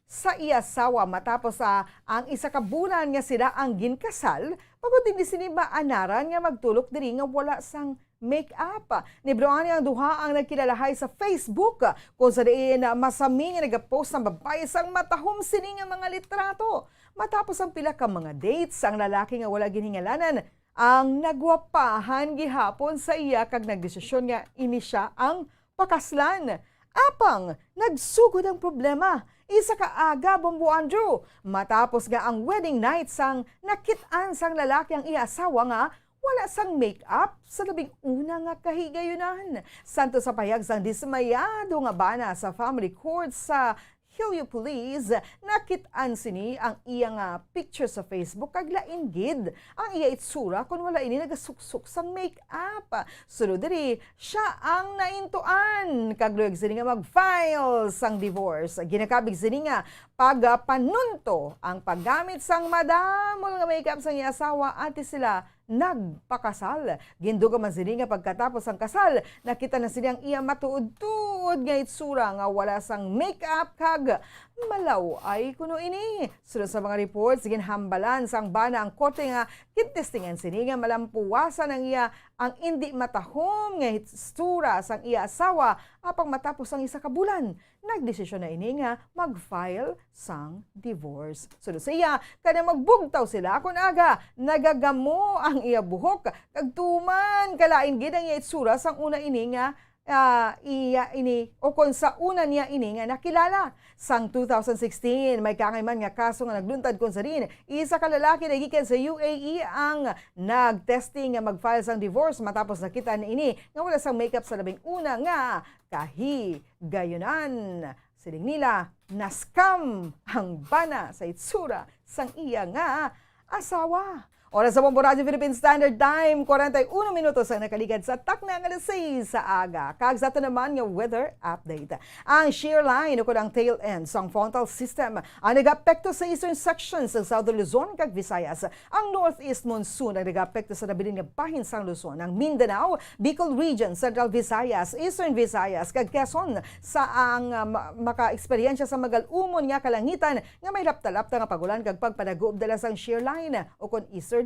sa iya asawa matapos, ah, ang isa ka bulan nga sila ang ginkasal, bangod hindi sini maanaran nga magtulok diri nga wala sang make-up. Nibroani ang duha ang nagkilalahay sa Facebook, kung sa diin, ah, masami nga nagapost ang babayi sang matahom sini nga mga litrato. Matapos ang pila ka mga dates, ang lalaki nga wala ginhingalanan ang nagwapahan gihapon sa iya kag nagdesisyon nga ini sia ang pakaslan. Apang nagsugod ang problema. Isa ka aga, Bombo Andrew, matapos nga ang wedding night sang nakit-an sang lalaki ang iya asawa nga wala sang make-up sa labing una nga kahigayunan. Santo sa pahayag sang dismayado nga bana sa family court sa Heliopolis, nakit-an sini ang iya nga picture sa Facebook kag lain gid ang iya itsura kon wala ini nagasuksok sang make-up. Sulod diri, sia ang naintuan kag luyag sini nga mag-file sang divorce. Ginakabig sini nga pagpanunto ang paggamit sang madamol nga make-up sang iya asawa antes sila nagpakasal. Gindugang man sini nga pagkatapos sang kasal, nakita na sini ang iya matuod-tuod nga itsura nga wala sang make-up kag malaw-ay kuno ini. Sulod sa mga reports, ginhambalan sang bana ang korte nga gintestingan sini nga malampuwasan ang iya ang indi matahom nga itsura sang iya asawa apang matapos ang isa ka bulan, nagdesisyon na ini nga mag-file sang divorce. Sulod sa iya, kada magbugtaw sila kon aga, nagagamo ang iya buhok, kag tuman kalain gid ang iya itsura sang una ini nga, ah, iya ini, o kon sa una niya ini nga nakilala. Sang two thousand sixteen, may kaangay man nga kaso nga nagluntad kon sa diin isa ka lalaki nga gikan sa U A E ang nagtesting nga mag-file sang divorce matapos nakita na ini nga wala sang makeup sa labing una nga kahigayunan. Siling nila, na-scam ang bana sa itsura sang iya nga asawa. Oras sa Bombo Radyo Philippine Standard Time, kwarenta y uno minutos ang nakaligad sa takna nga alas sais sa aga. Kag sa ato naman nga weather update. Ang shear line ukon ang tail end sang frontal system ang nag-apekto sa eastern sections sa Southern Luzon kag Visayas. Ang northeast monsoon ang nag-apekto sa nabilin nga bahin sang Luzon, ang Mindanao, Bicol Region, Central Visayas, Eastern Visayas, kag Quezon. Sa ang, ah, ma-, maka-eksperyensya sa magal-umon nga kalangitan nga may lapta-lapta nga pag-ulan kag pagpanaguob dala sang shear line ukon easterlies.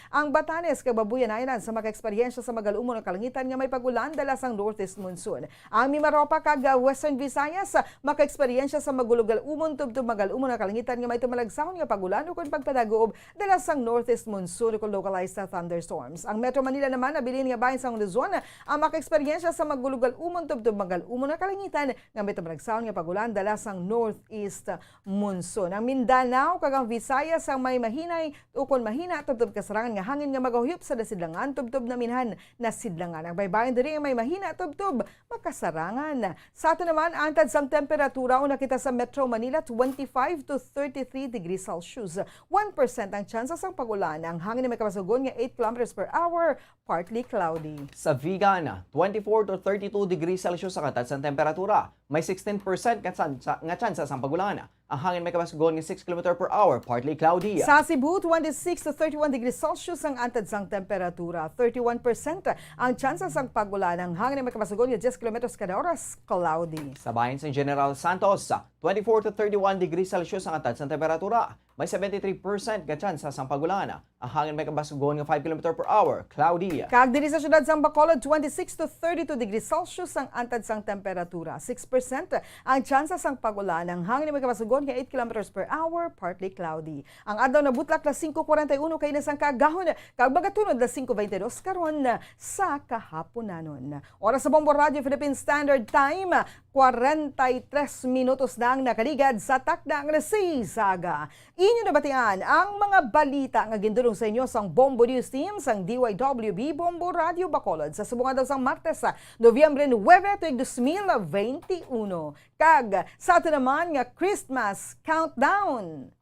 Ang Batanes kag Babuyan Islands sa maka-eksperyensya sa magal-umon nga kalangitan nga may pag-ulan dala sang northeast monsoon. Ang Mimaropa kag, ah, Western Visayas, ah, maka-eksperyensya sa magulugal-umon tubtob magal-umon nga kalangitan nga may tumalagsahon nga pag-ulan ukon pagpadaguob dala sang northeast monsoon ukon localized, ah, thunderstorms. Ang Metro Manila naman, nabilin nga bahin sang Luzon, ang maka-eksperyensya sa magulugal-umon tubtob magal-umon nga kalangitan nga may tumalagsahon nga pag-ulan dala sang northeast monsoon. Ang Mindanao kag ang Visayas ang may mahinay ukon mahina tubtob kasarangan nga hangin nga magahuyop sa nasidlangan tubtob naminhan nasidlangan. Ang baybayon diri ang may mahina tubtob makasarangan. Sa ato naman, antad sang temperatura, una kita sa Metro Manila, twenty-five to thirty-three degrees Celsius. One percent ang tsansa sang pag-ulan. Ang hangin may kabasugon nga eight kilometers per hour, partly cloudy. Sa Vigan, twenty-four to thirty-two degrees Celsius ang antad sang temperatura. May sixteen percent nga tsansa, nga tsansa sang pag-ulan. Ang hangin may kabasugon nga six kilometer per hour, partly cloudy. Sa Cebu, twenty-six to thirty-one degrees Celsius ang antad sang temperatura. Thirty-one percent ang tsansa sang pag-ulan. Ang hangin may kabasugon nga diyes kilometros kada oras, cloudy. Sa bahin sang General Santos, twenty-four to thirty-one degrees Celsius ang antad sang temperatura. May seventy-three percent nga tsansa sang pag-ulan. Ang hangin may kabasugon nga five kilometer per hour, cloudy. Kag diri sa siyudad sang Bacolod, twenty-six to thirty-two degrees Celsius ang antad sang temperatura. Six percent ang tsansa sang pag-ulan. Ang hangin may kabasugon nga eight kilometers per hour, partly cloudy. Ang adlaw nabutlak, alas singko kwarenta y uno kaina sang kaagahon, kag magatunod alas singko beintidos karon sa kahaponanon. Oras sa Bombo Radyo Philippine Standard Time, kwarenta y tres minutos na ang nakaligad sa takna nga alas sais sa aga. Inyo nabatian ang mga balita nga gindulong sa inyo sang Bombo News Team sang D Y W B Bombo Radio Bacolod sa subong adlaw sang Martes, sa Nobyembre nuebe, tuig dos mil beinti uno. Kag sa ato naman nga Christmas countdown,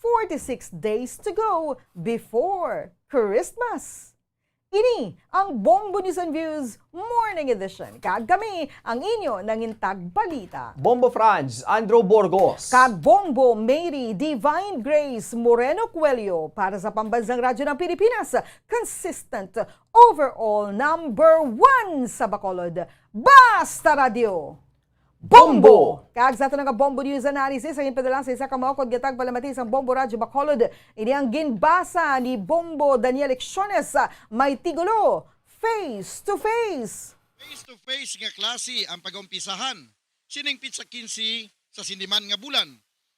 forty-six days to go before Christmas. Ini ang Bombo News and Views Morning Edition. Kag kami ang inyo nangintag balita. Bombo Franz, Andrew Burgos. Kag Bombo Mary Divine Grace Moreno Coelho para sa Pambansang Radyo ng Pilipinas. Consistent, overall number one sa Bacolod. Basta Radyo! Bombo! Kag sa ato nga Bombo News Analysis, ang ginpadala sa isa ka maukod nga tagpalamati sang Bombo Radyo Bacolod. Ini ang ginbasa ni Bombo Daniel Lecciones, may titulo, Face to Face. Face to face nga klase ang pag-umpisahan sining petsa quince sa sindiman nga bulan.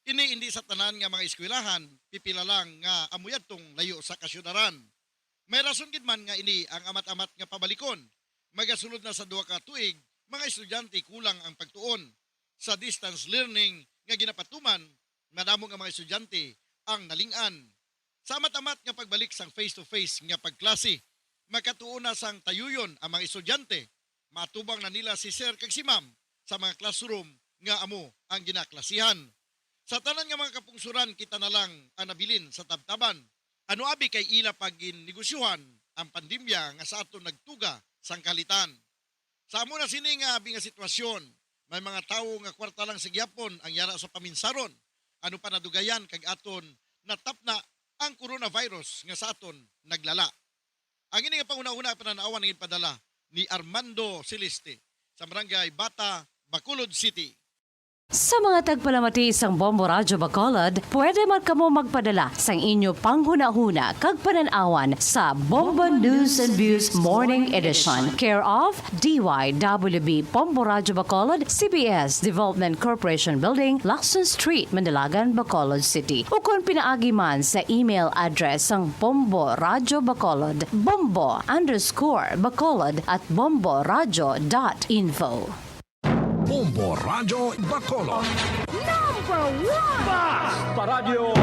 Ini indi sa tanan nga mga eskwelahan, pipila lang nga amo yadtong layo sa kasyudaran. May rason gid man nga ini ang amat-amat nga pabalikon. Magasulod na sa duha ka tuig, mga estudyante kulang ang pagtuon. Sa distance learning nga ginapatuman, madamo nga mga estudyante ang naling-an. Sa amat-amat nga pagbalik sang face-to-face nga pagklase, makatuon na sang tayuyon ang mga estudyante. Maatubang na nila si sir kag si ma'am sa mga classroom nga amo ang ginaklasihan. Sa tanan nga mga kapungsoran, kita na lang ang nabilin sa tabtaban. Ano abi kay ila pa ginnegosyohan ang pandemya nga sa aton nagtuga sang kahalitan. Sa amo na sini nga abi nga sitwasyon, may mga tawo nga kwarta lang sa gihapon ang yara sa paminsaron. Ano pa nadugayan kag aton natapna ang coronavirus nga sa aton naglala. Ang ini nga panghunahuna panan-awan ang ipadala ni Armando Celeste sa Barangay Bata, Bacolod City. Sa mga tagpalamati sang Bombo Radyo Bacolod, pwede man kamo magpadala sang inyo panghunahuna kag panan-awan sa Bombo News and Views Morning Edition, care of D Y W B Bombo Radyo Bacolod, C B S Development Corporation Building, Lacson Street, Manalagan, Bacolod City. Ukon pinaagi man sa email address sang Bombo Radyo Bacolod, bombo underscore bacolod at bomboradyo dot info. Bombo Radyo Bacolod. Number one! Bas! Paradyo!